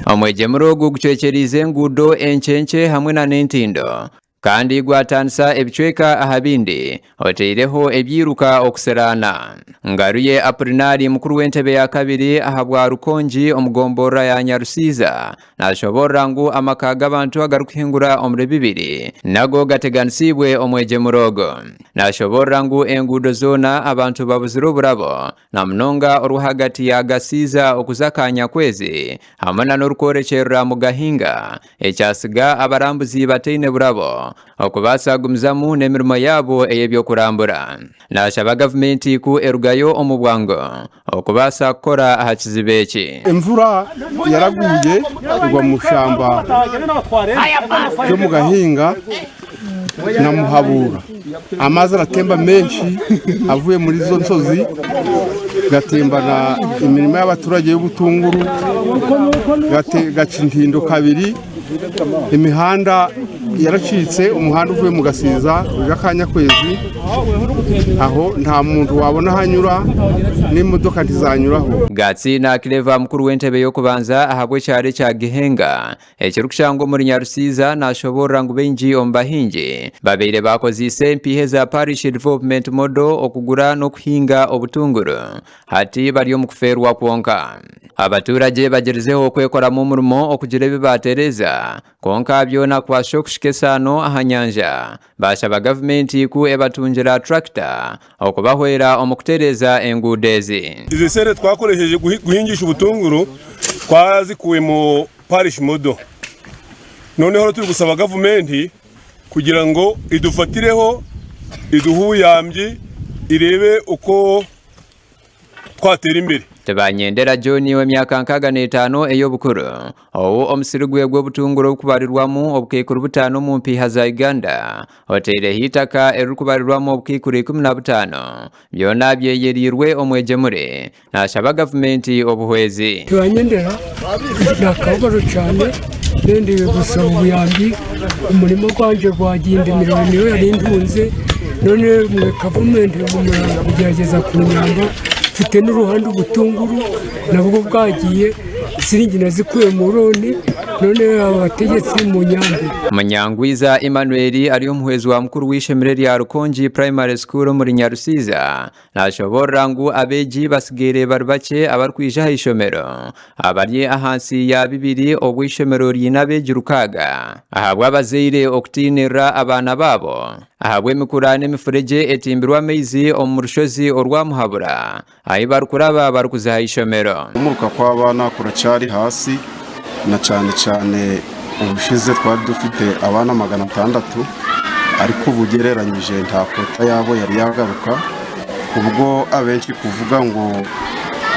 Omwegyemure ogu gucwekyereize enguudo enkye nkye hamwe nana entindo kandi gwataanisa ebicweka aha bindi oteireho ebyiruka okusiraana. Ngaruye Apurinari mukuru w'entebe ya kabiri ahabwa Rukongi omu gomborora ya Nyarusiiza nashoboorora ngu amaka g'abantu agarikuhingura omuri bibiri nago gateganisiibwe omwegyemure ogu. Nashoboorora ngu enguudo zoona abantu babuzire oburabo na munonga orw'ahagati ya Gasiiza okuza Kanyakwezi hamwe na n'orukworekyerera Mugahinga ekyatsiga abarambuzi bataine burabo okubaasa kugumizamu n'emirimo yaabo ey'ebyokurambura. Naashaba gavumenti ku erugayo omu bwangu okubaasa kukora aha kizibu eki. Enjura yaraguye egwa omu shamba ry'omu Gahinga na Muhabura. Amaizi aratemba mengi avuye muri ezo nshozi gatembana emirimo y'abaturage y'obutunguru gaca entindo kabiri, emihanda yaracitse omuhanda ovuye omu Gasiiza oija Kanyakwezi aho nta muntu wabona ahu anyura n'emotoka tizanyuraho. Gatsiina Clever mukuru w'entebe y'okubanza ahabw'ekyaro ekya Gihenga Ekirikushangwa omuri Nyarusiiza nashoboorora ngu baingi omu bahingi babaire baakozeise empiiha eza Parish Development Model okugura n'okuhinga obutunguru hati bari omu kufeerwa kwonka. Abaturage bagyerizeho kwekoramu omurimo okugira ebi baatereeza kwonka byona kubaasha okushika esaano aha nyanja baashaba gavumenti ku ebatungira turakita okubahwera omu kutereeza enguudo ezi. Ezi sente twakoresheje kuhingisha obutunguru twazikuye mu Parish Model. Noneho turi kusaba gavumenti kugira ngu edufatireho eduhe obuyambi erebe oku twatera imbere. Tibanyendera John ow'emyaka 65 ey'obukuru, ou omusiri gwe gw'obutunguru obukubarirwamu obukaikuru butaano omu mpiiha za Uganda, oteireho eitaka eririkubarirwamu obukaikuru 15, byona byeyereirwe omwegyemure. Naashaba gavumenti obuhwezi. Tibanyendera nakababaro cyane nendire gusaba obuyambi omurimo gwangye gwagyindimirwe niyo yari ntunze none mwe gavumenti kugyerageza kunyamba mfite n'uruhande obutunguru nabwo bwagiye siringi nazikuye mu looni none abategetsi munyambe. Munyangwiza Emmanuel ari omuhwezi wa mukuru w'eishomero erya Rukongi Primary School omuri Nyarusiza Nashoboorora ngu abeegi batsigaire bari bakye abarikwija aha ishomero abari ahansi ya bibiri obu eishomero riine abeegi rukaaga ahabw'abazaire okutiinirira abaana baabo ahabw'emikura n'emifuregye etimbirwe amaizi omu rushozi orwa Muhabura ahu barikuraba barikuza aha ishomero. Okumuruka kw'abaana kurakyari ahansi na cyane cyane ubushize twari dufite abaana 600 ariko ubu ugereranyije nta kota yabo yari yagaruka ubwo abenshi kuvuga ngo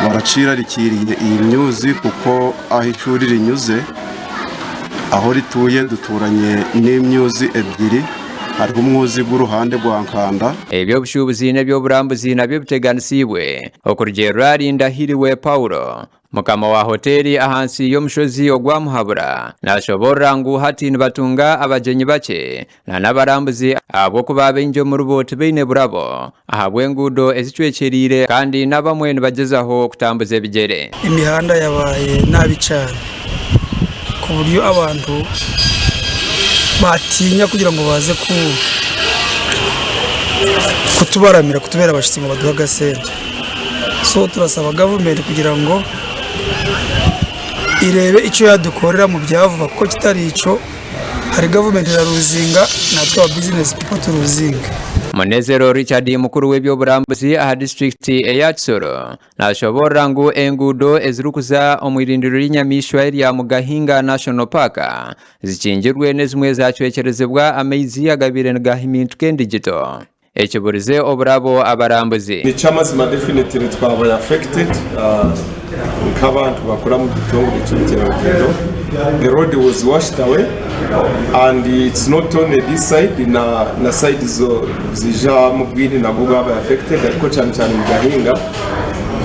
baracirarikiriye iyi myuzi kuko aho ishuri rinyuze aho rituye duturanye n'imyuzi ebyiri hariho umwuzi gw'uruhande rwa Nkanda. Eby'obushuubuzi n'eby'oburambuzi nabyo biteganisiibwe okurugiirira ahari Ndahiriwe Paul, Mukama wa hoteeri ahansi y'omushozi ogwa Muhabura nashoboorora ngu hati nibatunga abagyenyi bakye n'abarambuzi ahabw'okuba baingi omuribo tibaine burabo ahabw'enguudo ezicwekyereire kandi n'abamwe nibagyezaho kutambuza ebigyere. Emihanda yabaye nabi cyane ku buryo abantu batinya kugira ngu baze kutubaramira kutubera abashitsi ngu baduhe agasente. So turasaba gavumenti kugira ngu ereebe eki yadukorera omu bya vuba kuko kitari ekyo hari gavumenti eraruzinga natwe aba bizinesi pipo turuzinge. Munezero Richard mukuru w'eby'oburambuzi aha disiturikiti eya Kisoro nashoboorora ngu enguudo ezirikuza omu irindiro ry'enyamaishwa erya Mugahinga National Park zikingirwe n'ezimwe zacwekyerezibwa amaizi agabaire nigahimintuka endigito. Ekiburize oburabo abarambuzi. Ekyamazima definitely twabaire affected nk'abantu bakora omu kitongore ky'obukyerarugyendo the road was washed away and it's not only this side na na side zo zija mu bwini nabwo bwabaire affected ariko cyane cyane mu gahinga.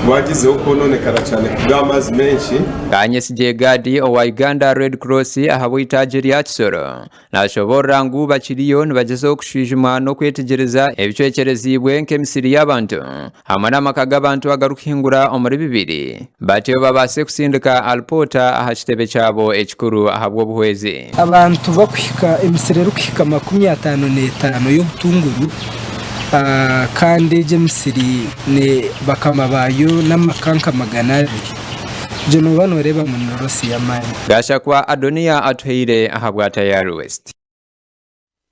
Gwagizeho kwononekara cyane ku bw'amazi menshi. Kanyesigye Gad owa Uganda Red Cross ahabw'eitaagi rya Kisoro nashoboorora ngu bakiriyo nibagyezaho kushwijuma n'okwetegyereza ebicwekyereziibwe nk'emisiri y'abantu hamwe n'amaka g'abantu agarikuhingura omuri bibiri batyo babaase kusindika alipoota aha kitebe kyabo ekikuru ahabw'obuhwezi. Abantu bakuhika emisiri erikuhika 55 y'obutunguru kandi egyo emisiri bakama baayo n'amaka nka 200. Egyo nooba nooreeba ngu ni loss y'amaani. Gashakwa Adoniya Atuhaire ahabwa Tayari West.